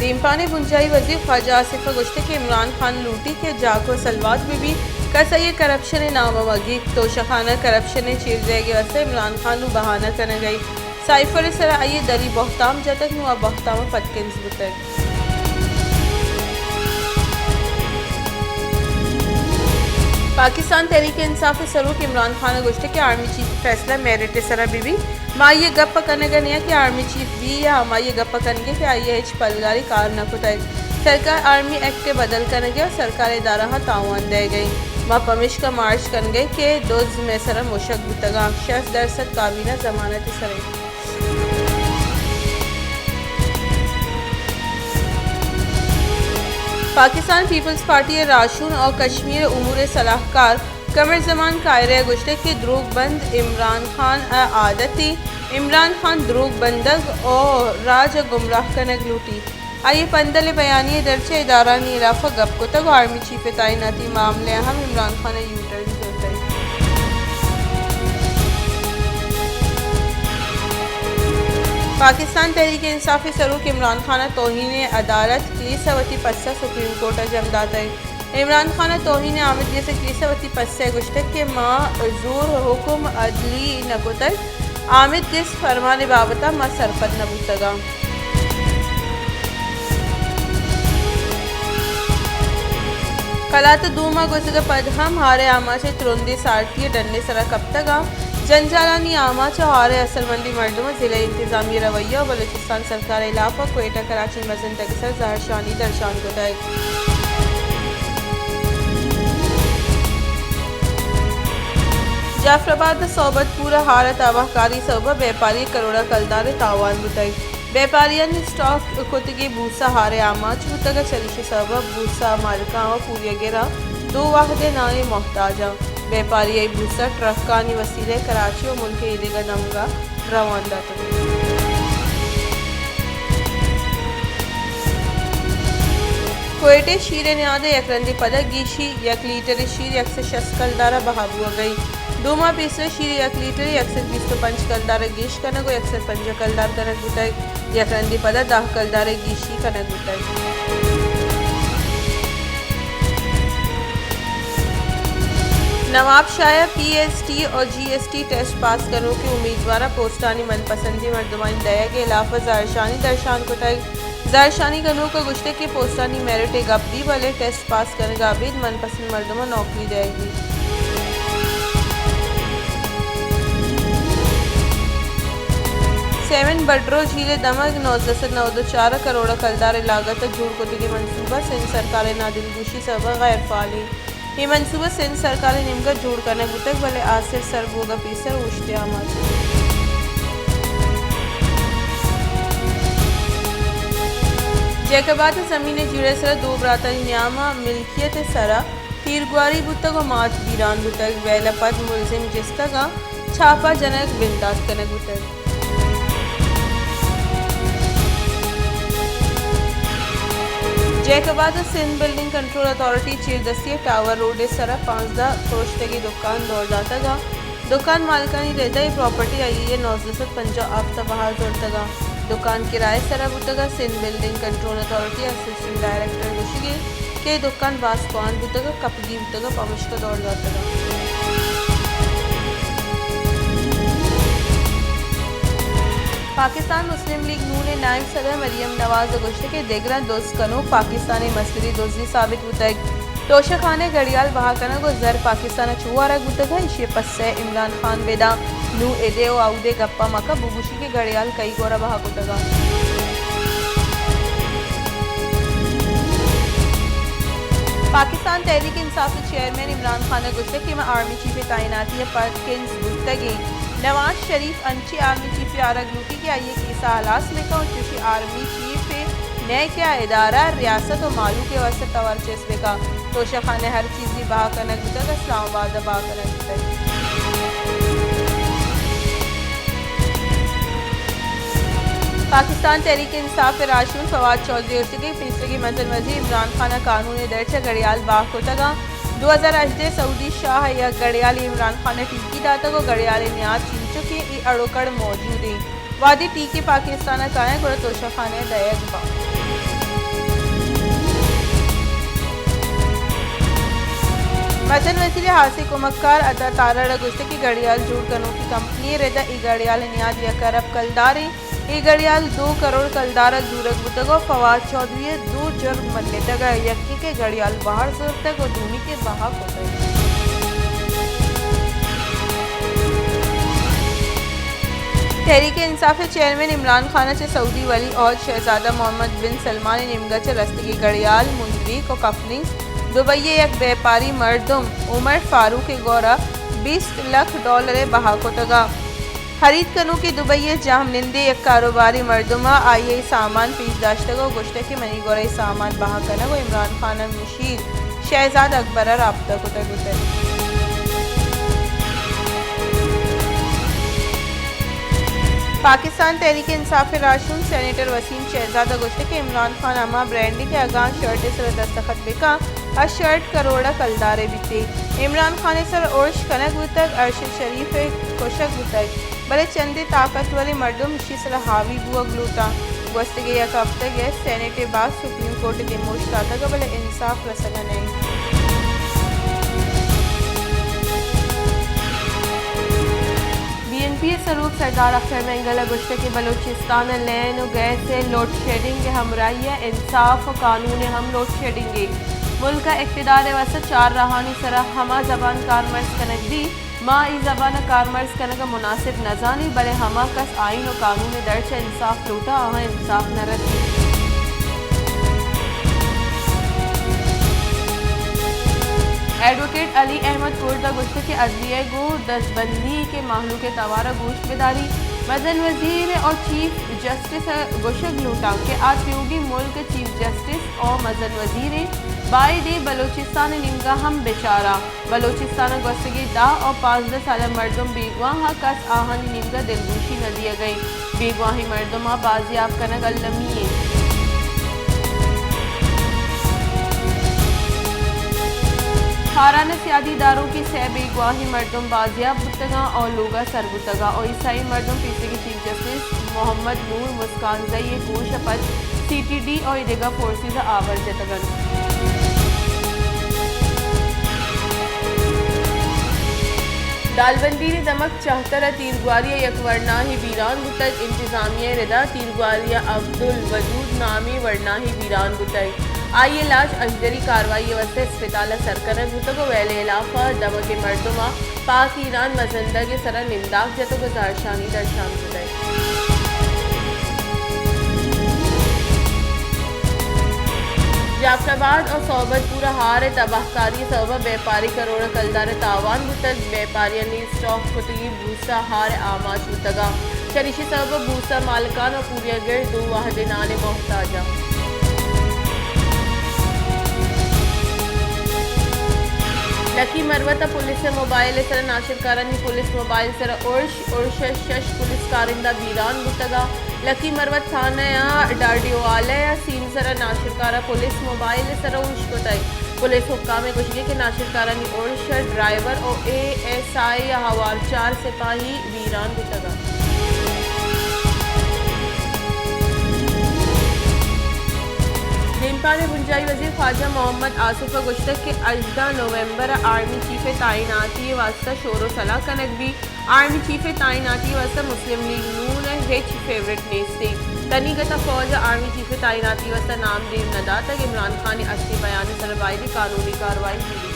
دیمپان ءِ بنجاھی وزیر خواجہ آصف ءَ گوشتگ کہ عمران خان لوٹی کہ جاک ءُ سلوات بہ بیت، کس آئی ءَ کرپشن ءِ نام ءَ مہ گیپت۔ توشہ خانہ کرپشن ءِ چیر دئیگ ءِ واستہ عمران خان نوں بہانہ کنگ ءَ اِنت۔ سائفر ءِ سرا آئی ءَ دری بہتام جتگ، نوں آ بہتام ءَ پدکنز بوتگ۔ پاکستان تحریک انصاف ءِ سروک عمران خان ءَ گوشتگ کہ آرمی چیف ءِ فیصلہ میرٹ ءِ سرا بہ بیت۔ ما آئی ءِ گپ ءَ کنگ ءَ نیاں کہ آرمی چیف بی یا ہمائی ءِ گپ ءَ کنگ ءَ کہ آئی ءَ ہچ پلگاریں کار نہ کتگ۔ سرکار آرمی ایکٹ ءِ بدل کنگ ءَ ءُ سرکار ءِ ادارہاں تاوان دئیگ ءَ اِنت۔ ما پمیشکا مارچ کنگ ءَ ایں کہ دز مئے سرا مشگ بوتگ اَنت، شست درسد کابینہ ضمانت ءِ سر ءَ اِنت۔ پاکستان پیپلز پارٹی ءِ راہشون ءُ کشمیر ءِ امور ءِ سلاہکار قمر زمان کائرہ ءَ گوشتگ کہ دروگ بند عمران خان ءِ عادتے۔ عمران خان دروگ بندگ ءُ راج ءَ گمراہ کنگ لوٹیت۔ آئی ءَ پندل ءِ بیانیہ ءِ درچ ءَ ادارھانی ہلاف ءَ گپ کتگ ءُ آرمی چیف ءِ تعیناتی معاملہ ءَ ہم عمران خان ءَ یو ٹرن زرتگ۔ پاکستان تحریک انصاف ءِ سروک عمران خان ءَ توہین عدالت کیس ءَ وتی پسہ سپریم کورٹ ءَ جم داتگ۔ عمران خان ءَ توہین آمید گس ءِ کیس ءَ وتی پسہ ءَ گوشتگ کہ ما زور ءُ حکم عدلی نہ کتگ، آمید گس ءِ فرمان ءِ بابت ءَ ما سرپد نہ بوتگ آں۔ کلات ءِ دوم ءَ گوزگ ءَ پد ہم ہار ءِ آماچ ءِ ترندیں سارتی ءِ ڈن ءِ سرا کپتگ آں۔ جنجالانی آماچ ءُ ہار ءِ اصل مندیں مردماں ضلعی انتظامیہ ءِ رویہ ءُ بلوچستان سرکار ءِ ہلاپ ءَ کوئٹہ کراچی مزن ڈیک ءِ سر زہرشانی درشان کتگ۔ جعفر آباد ءِ صحبت پور ءَ ہار ءِ تباہکاری ءِ سوب ءَ بیپاری ءَ کروڑاں کلدار ءِ تاوان بوتگ۔ بیپاریانی اسٹاک کتگیں بورس ءَ ہار ءِ آماچ بوتگ ءُ چریشی ءِ سوب ءَ بورس ءِ مالکاں ءُ پوریاگراں دو وہد ءِ ناں ءِ محتاج آں۔ بیپاری ءَ اے بورس ءَ ٹرکانی وسیلہ ءَ کراچی ءُ ملک ءِ ایدگہ دمگ ءَ روان داتگ۔ کوئٹہ ءَ شیر ءِ نیاد ءَ یک رندے پدا گیشی، یک لیٹر ءِ شیر یک سد شست کلدار ءَ بہا بوگ ءَ اِنت۔ دو ماہ پیسر ءَ شیر ءِ یک لیٹر ءَ یک سد بیست ءُ پنچ کلدار ءَ گیش کنگ ءُ یک سد پنجاہ کلدار کنگ بوتگ۔ یک رندے پدا دہ کلدار ءِ گیشی کنگ بوتگ۔ نواب شاہ ءَ پی ایس ٹی ءُ جی ایس ٹی ٹیسٹ پاس کنوکیں امیدواراں پوسٹانی من پسندیں مردمانی دئیگ ءِ ہلاپ ءَ زہرشانی درشان کتگ۔ زہرشانی کنوک ءَ گوشتگ کہ پوسٹانی میرٹ ءِ گپ بیت، بلے ٹیسٹ پاس کنگ ءَ ابید من پسند مردماں نوکری دئیگ بیت۔ سیون بڈرو جھیل ءِ دمگ نوزدہ سد نود ءُ چار ءَ کروڑ ءَ کلدار ءِ لاگت ءَ جوڑ کتگیں منصوبہ سندھ سرکار ءِ نادلگوشی ءِ سبب ءَ غیر فعال اِنت۔ اے منصوبہ سندھ سرکار ءِ نیمگ ءَ جوڑ کنگ بوتگ، بلے آ سر سر بوگ ءَ پیسر اوشت ءِ آماچ اِنت۔ جیکب آباد ءِ زمین ءِ جیڑہ ءِ سرا دو براتانی نیام ءَ ملکیت ءِ سرا تیرگواری بوتگ ءُ مات بیران بوتگ۔ ویل ءَ پد ملزم جستگ ءُ چھاپہ جنگ بندات کنگ بوتگ۔ جیکب آباد ءَ سندھ بلڈنگ کنٹرول اتھارٹی ءِ چیردستی ءَ ٹاور روڈ ءِ سرا پانزدہ پروشتگیں دکان دور داتگ ءُ دکان مالکانی رد ءَ اے پراپرٹی آئی ءَ نوزدہ سد پنجاہ ءُ ہپت ءَ بہا زرتگ ءُ دکان کرایہ ءِ سرا بوتگ ءُ سندھ بلڈنگ کنٹرول اتھارٹی ءِ اسسٹنٹ ڈائریکٹر ءِ گوشگ اِنت کہ اے دکان باز کوہن بوتگ ءُ کپگی بوتگ ءُ پمشکا دور داتگ اَنت۔ پاکستان مسلم لیگ نون ءِ نائب صدر مریم نواز ءَ گوشتگ کہ دگراں دز کنوک پاکستان ءِ مستریں دزے ثابت بوتگ۔ توشہ خانہ ءِ گڑیال بہا کنگ ءُ زر پاکستان ءَ چو آرگ بوتگ ءُ ایشی ءِ پسہ عمران خان بہ داں۔ نوں ادے ءُ اودے گپ ءَ مکن، بگوشی کہ گڑیال کئی گورا بہا کتگ اَنت۔ پاکستان تحریک انصاف ءِ چیئرمین عمران خان ءَ گوشتگ کہ ما آرمی چیف ءِ تعیناتی ءَ پد کنز بوتگ ایں۔ نواز شریف انچیں آرمی چیفے آرگ لوٹی کہ آئی ءِ کیس ءَ ہلاس بہ کن ءُ چوشیں آرمی چیفے نئے کہ آ ادارہ، ریاست ءُ مھلوک ءِ واستہ توار چست بہ کن۔ توشہ خانہ ءَ ہر چیزے بہا کنگ بوتگ ءُ اسلام آباد ءَ بہا کنگ بوتگ۔ پاکستان تحریک انصاف ءِ راہشون فواد چوہدری ءَ گوشتگ کہ پیسریگیں مزن وزیر عمران خان ءَ قانون ءِ درچ ءَ گڑیال بہا کتگ اَنت۔ دو ہزار ہژدہ ءَ سعودی شاہ ءَ یک گڑیالے عمران خان ءَ ٹیکی داتگ ءُ گڑیال ءِ نیاد چینچکیں اے اڑ ءُ کڑ موجود اِنت۔ وہدے ٹیکی پاکستان ءَ کاینت گڑا توشہ خانہ ءَ دئیگ بنت۔ مزن وزیر ءِ ھاسیں کمکار عطا تارڑ ءَ گوشتگ کہ گڑیال جوڑ کنوکیں کمپنی ءِ رد ءَ اے گڑیال ءِ نیاد یک ارب کلدار اِنت۔ اے گڑیال دو کروڑ کلدار ءَ زورگ بوتگ ءُ فواد چوہدری ءَ دو جرم منتگ ءُ یکے کہ گڑیال بہر زرتگ ءُ دومی کہ بہا کتگ۔ تحریک انصاف ءِ چیئرمین عمران خان ءَ چہ سعودی ولی عہد شہزادہ محمد بن سلمان ءِ نیمگ ءَ چہ رستگیں گڑیال، منجریک ءُ کفننگز دبئی ءِ یک بیپاری مردم عمر فاروق ءِ گور ءَ بیست لکھ ڈالر ءِ بہا کتگ ءُ خرید کنوکیں دبئی ءِ جہمنندیں یک کاروباری مردم ءَ آئی ءِ سامان پیش داشتگ ءُ گوشتگ کہ منی گور ءَ اے سامان بہا کنگ ءُ عمران خان ءِ مشیر شہزاد اکبر ءَ رابطہ کتگ بوتگ۔ پاکستان تحریک انصاف ءِ راہشون سینیٹر وسیم شہزاد ءَ گوشتگ کہ عمران خان ہما برانڈ اِنت کہ اگاں شرٹ ءِ سرا دستخط بہ کن، آ شرٹ کروڑ ءَ کلدار ءَ بیت۔ عمران خان ءِ سر ارش کنگ بوتگ، ارشد شریف ءِ کشگ بوتگ، بلے چندے طاقتوریں مردم ایشی ءِ سرا حاوی بوگ لوٹاں۔ گوستگیں یک ہفتگ ءَ سینیٹ ءِ بحث سپریم کورٹ ءِ دیما اوشتاتگ ءَ بلے انصاف رسگ ءَ نہ اِنت۔ بی این پی ءِ سروک سردار اختر مینگل ءَ گوشتگ کہ بلوچستان ءَ لین ءُ گیس ءِ لوڈ شیڈنگ ءِ ہمراہی ءَ انصاف ءُ قانون ءِ ہم لوڈ شیڈنگے۔ ملک ءَ اقتدار ءِ واستہ چار راہانی سرا ہما زبان کارمرز کنگ بیت، ما اے زبان ءِ کارمرز کنگ ءَ مناسب نہ زانیں، بلے ہما کس آئین ءُ قانون ءِ درچ ءَ انصاف لوٹاں، آہاں انصاف نہ رسیت۔ ایڈووکیٹ علی احمد کرد ءَ گوشتگ کہ عدلیہ ءَ گوں دزبندی کہ مہلوک ءِ توار ءَ گوشت بداری، مزن وزیر ءُ چیف جسٹس ءَ گوشگ لوٹاں کہ آ تیوگیں ملک ءِ چیف جسٹس ءُ مزن وزیر اِنت، باید اِنت بلوچستان ءِ نیمگ ءَ ہم بچاراں۔ بلوچستان ءَ گوستگیں دہ ءُ پانزدہ سال ءِ مردم بیگواہ اَنت، کس آہانی نیمگ ءَ دلگوشی نہ دیگ ءَ اِنت۔ بیگواہیں مردماں بازیاب کنگ المی اِنت۔ خاران ءِ سیادی داروکیں سئے بیگواہیں مردم بازیاب بوتگ اَنت ءُ لوگ ءَ سر بوتگ اَنت ءُ اے سئیں مردم پیسریگیں چیف جسٹس محمد نور مسکانزئی ءِ کوش ءَ پد سی ٹی ڈی ءُ اے دگہ فورسز ءَ آور جتگ اَنت۔ دالبندین ءِ دمگ چہتر ءَ تیرگواری ءَ یک ورناہے بیران بوتگ۔ انتظامیہ ءِ رد ءَ تیرگواری ءَ عبدالودود نامیں ورناہے بیران بوتگ۔ آئی ءِ لاش انجری کاروائی ءِ واستہ اسپتال ءَ سر کنگ بوتگ ءُ ویل ءِ ہلاف ءَ دمگ ءِ مردماں پاک ایران مزندگ ءِ سرا ننداک جتگ ءُ زہرشانی درشان کتگ۔ جعفر آباد ءُ صحبت پور ءَ ہار ءِ تباہکاری ءِ سبب ءَ بیپاری کروڑ ءَ کلدار ءِ تاوان بوتگ۔ بیپاریانی اسٹاک کتگیں بوسہ ہار ءَ آماچ بوتگ اَنت۔ چریشی سبب ءَ بوسہ مالکان ءُ پوریاگر دو وہد ءِ نان ءِ محتاج اَنت۔ لکی مروت ءَ پولیس ءِ موبائل ءِ سرا ناشرکارانی پولیس موبائل ءِ سرا ارش، ارش ءَ شش پولیس کارندہ بیران بوتگ اَنت۔ لکی مروت تھانہ ءِ ڈاڈیوالہ ءِ سیم ءِ سرا ناشرکار ءَ پولیس موبائل ءِ سرا ارش کتگ۔ پولیس حکام ءِ گوشگ اِنت کہ ناشرکارانی ارش ءَ ڈرائیور ءُ اے ایس آئی ءُ ہوار چار سپاہی بیران بوتگ اَنت۔ دیمپان ءِ بنجاہی وزیر خواجہ محمد آصف ءَ گوشتگ کہ ہژدہ نومبر ءَ آرمی چیف ءِ تعیناتی ءِ واستہ شور ءُ صلاح کنگ بیت۔ آرمی چیف ءِ تعیناتی ءِ واستہ مسلم لیگ نون ءِ ہچ فیورٹ نیست اِنت۔ تنیگت ءَ فوج ءَ آرمی چیف ءِ تعیناتی ءِ واستہ نام دیم نہ داتگ۔ عمران خان ءِ استیں بیان ءِ سرا بائدیں قانونی کاروائی بہ بیت۔